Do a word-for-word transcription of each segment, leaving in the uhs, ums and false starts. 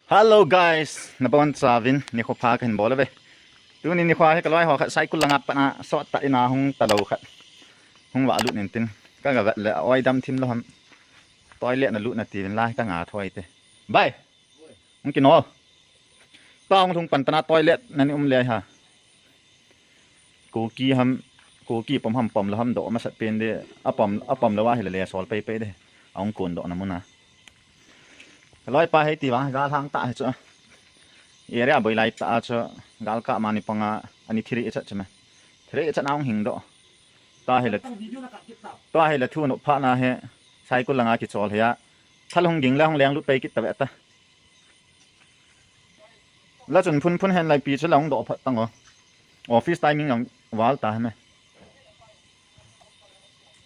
Hello guys, nabonchauvin nikho pha kahin bol uve. Tuni nikho hi kaloi ho khat Saikul langa pat a sot tah in ahung talou khat hung valut in tin, kaga vet le a oi dam thim lou ham. Toilet na lut na tiuvin lai kanga thoi te. Bai. Hung kinol. Tong lhung pan tana toilet nani um le ha. Kuki ham, Kuki pom ham pom lou ham doh masat pen de, apom, apom lou ahile le sol pei pei de. Ahung kun doh na mun a. Kaloi pa hei ti vang, gal hang tah hi chu. Area boi lai tah chu, gal kah mani panga, ani thiri chat chu me. Thiri chat na hung hing doh. Tua hile, tua hile thu nop pha na he, Saikul langa kichol he a. Thal hung ging le hung leng lut pei kit ta ve ta. La chun phun phun hen lai pi chu la hung doh phat tang o. Office timing ang val ta he me.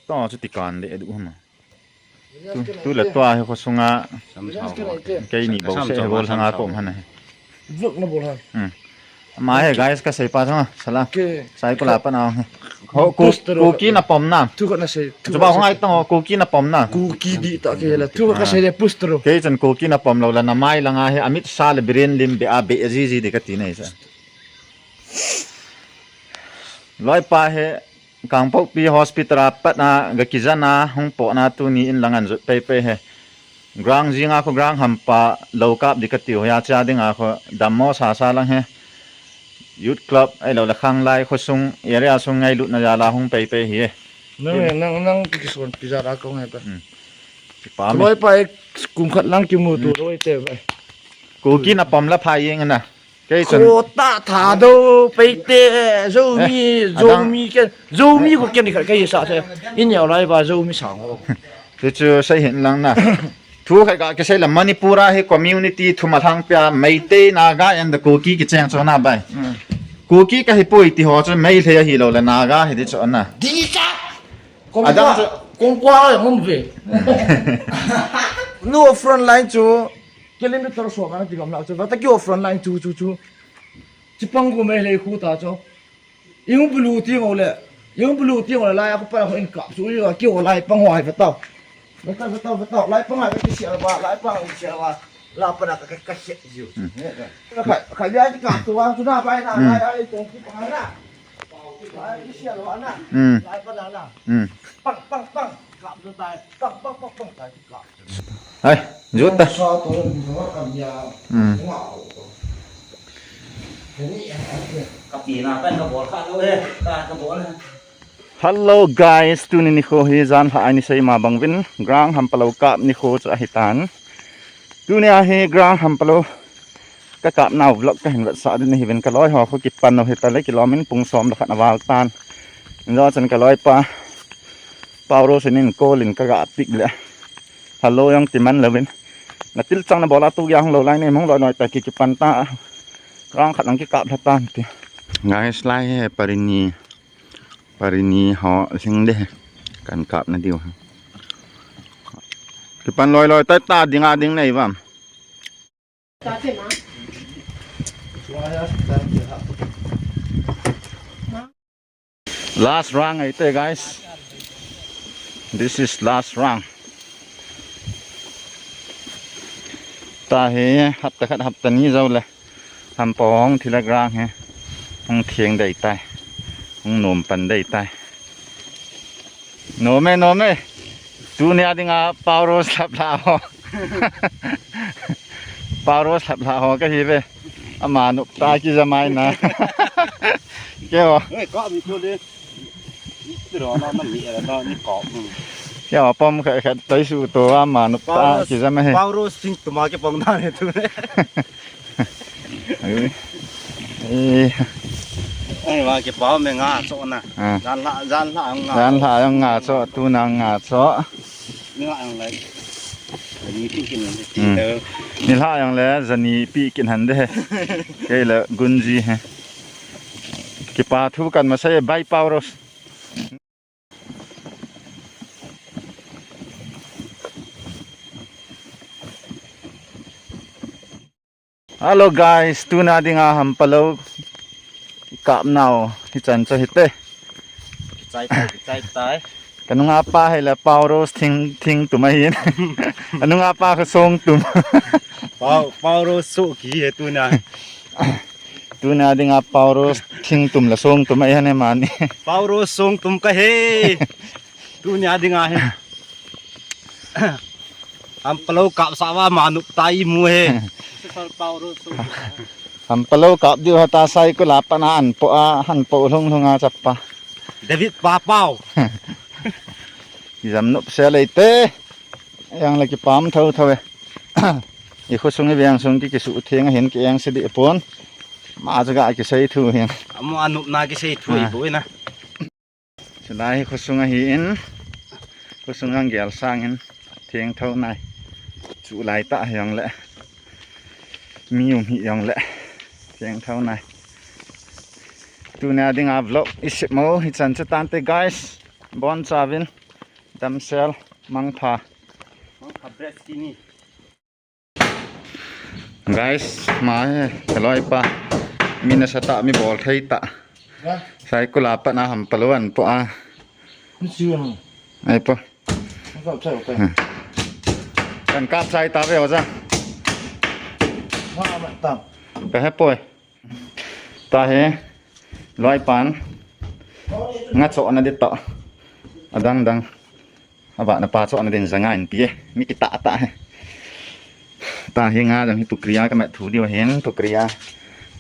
To chu ti kan de du hama. Tu, tu le tua hi khosunga keini bo se he bol hanga kom hana he. Vlog na bol ha. Hmm. Ama he guys ka sei pa thang sala. Ke. Saikul a pat na he. Ho ku, Kuki na pom na. Thu khat na sei. Chuba hung ai tang ho Kuki na pom na. Kuki di ta ke la. Thu khat ka sei le poster. Kei chan Kuki na pom lou la na mai langa he Amit Shah le Biren Lim be a be ji ji de ka ti nei sa. Loi pa he Kangpokpi Hospital a pat na ga kijan a hung po na tuni in lang an jot pei pei he. Ground jinga khu ground hampa lou kap di ka tiu hia cha dinga khu dammo sa sa lang he. Youth club ai lou la khang lai khu sung area sung ngai lut na ja la hung pei pei hi. Nang, nang, nang ki kison pizza ra kong he pa. Hmm. Kipa me. Loi pa e kum khat lang kimu tu loi te ba. Kuki na pom la pha yeng na. Kei chun. Ko ta tha do pei te Zomi, eh, Zomi ke, Zomi ko ken khat kai sa se. In yau lai ba Zomi sang ho. Chu chu sei hin lang na. Thu khai ka ke sei la Manipur a hi community thum a lhang pia Meitei, Naga and the Kuki kicheng chu na bai. Hmm. Kuki ka hi poi ti ho chu Meitei hi lou le Naga hi di chu na. Di cha. Kong Adam kwa, chu kong kwa ya mum ve. No front line chu. Kilometer so kan ti gam la chu. Vata kio front line chu chu chu. Chipang ko me le khu ta chu. Yung bulu ti ngau le. Yung bulu ti ngau le lai ko pa ko in kap chu yo kio lai pang wai vata. Vata vata vata lai pang ai ka sia ba lai pang sia ba. La pa na ka ka sia ju. Ka ka ya ti ka tu wa tu na bai na lai ai tong ki pa na. Lai ki sia lo na. Lai pa na na. Pang pang pang. Kap tu tai. Pang pang pang pang tai kap. Hai, jut ta. Hmm. Hello guys, tuni nikho hi jan lha ai ni sei ma bang vin ground hampa lou kap nikho chu ahi tan. Tuni a hi ground hampa lou ka kap nau vlog ka hin vetsah ding hi vin ka loi ho khu kipan u hi ta le kilom in pung som le khat na val tan. Injo chan ka loi pa Pauro sin in call in ka ga pick le. Hello, jong ti man louvin. Na til chang na bola tu ya hung lou lai nei mong loi loi ta ki kipan ta. Rang khat lang ki kap lha tan ti. Guys, lai he parini. Parini ho sing de. Kan kap na diu. Kipan loi loi ta ta ding a ding nei vam. Last round ahi te, guys. This is last round. Tahi hapta khat hapta ni jou le. Hampong thila ground hi. Hung theng dei tai. Hung nom pan dei tai. Nom e, nom e. Tunia dinga Pauro slap la ho. Pauro slap la ho kahi ve. Ama nop ta kijam ahi na. Keo. Oi, ka mi ko de. Tiro na na mi era na ni ko. Keo pom khat khat tai su to ama nop ta kijam ahi. Pauro sing tuma ke pong da ne tu ne. Ai. Ai, wa ke pau me nga cho na. Ah. Jan la, jan la nga. Jan la nga cho, tuna nga cho. Ni la ang lai. Ni ti kin ni ti. Hmm. Ni la ang le, jani pi kin han de. Kei le gunji he. Kipa thu kan ma sai bai Pauro. Hello guys, tuna dinga hampalou kap nau hichan chu hite. Kichai tai, kichai tai. Kanunga pa hile Pauro thing, thing tum ahin. Anunga pa kho song tum. Pau, pau ro so ki he tuna. Tuna dinga pau ro thing tum la song tum ai hane mani. Pau ro song tum ka he. Tuna dinga he. Hampalo kap sa va manup tai mu he. Sisal pau ro so. Hampalo kap diu hata sai ko la pana an po a han po lhung lhung a chapa. David pa pau. Jam nup se lei te. Yang le kipam tho tho e. I khosung i veng sung ki kisu theng a hin ki eng se di pon. Ma chu ga kisei thu hin. Amo anupna kisei thu i Ah. Boina. Chulai hi khosung ahi in. Khosung ang gel sang in. Theng tho nai. Chu lai ta hiang le. Mi um hi hiang le. Theng tho nai. Tuna dinga vlog i sip mo hi chan chu tante guys. Bon chavin. Damsel, mangpha. Mangpha bread skinny. Guys, ma he, heloi pa. Mi nasa ta, mi bol thei ta. Sai kula pa na hampalo an po a. Ai po. Kan kap sai ta ve oja. Ka he poi. Ta he, loi pan. Nga cho na di to. Adang dang. Aba na pa cho na din zanga in pi e. Mi kita ta he. Ta he nga jang hi tukria ka mat thu diu hen tukria.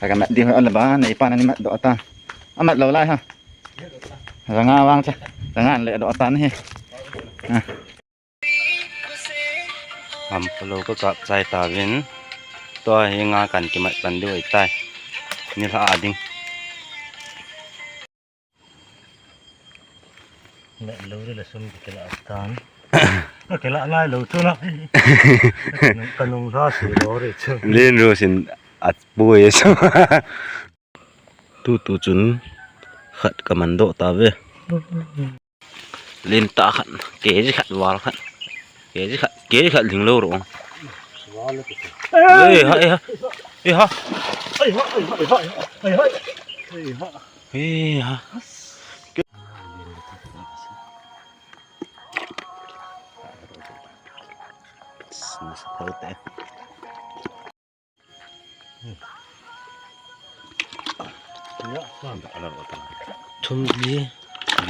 Ka mat diu ala ba nei pa na ni mat do ta. Amat lo lai ha. Zanga wang cha. Zanga le do ta ni he. Ah. Hampalo ka kap chai ta vin. Tua hi nga kan kimat pan diu ai tai. Ni lha a ding. Met lo de la sum ki la tan. Ka la ngai lo tu na. Ka nung sa si lo re chu. Len ro sin at bu e so. Tu tu chun khat ka man do ta ve. Len ta khat, ke ji khat wal khat. Ke ji khat, ke ji khat ling lo ro. Ei ha, ei ha. Ei ha. Ei ha, ei ha, ei ha, ei ha. Ei ha. Ei ha. Thum li.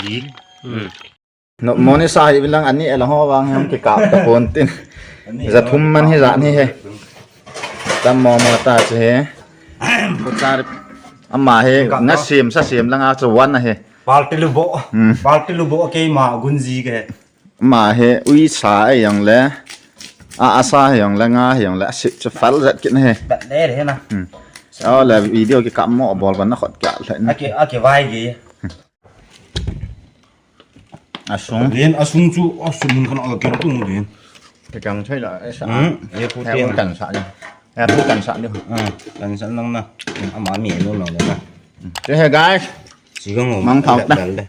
Li. Hmm. No, moni sa hi bilang ani ela ho wang ham ki kap ta pon tin. Ani Ja thum man hi ja ni he. Tam mo mo ta che he. Ko char ama he na sim sa sim langa chu wan a he. Party lu bo. Hmm. Party lu bo ke ma gunji ke. Ma he ui sa e yong le. A, a sa he yong le nga he yong le. A sip chu fal zat kin he. Bat le he na. Hmm. Aw le video ki kam mo bol ban na khot kya le. Ake, ake vai ge. Asung. Len asung chu asung mun kan a kel tu len. Ke kang chai la, eh, sa. Hmm, ye pu He ten. Kan sa ni. He pu kan sa ni. Ah, kan sa nang na. Ama mi no no le na. Che he guys. Chi kang o. Mang thau ta. Dal de.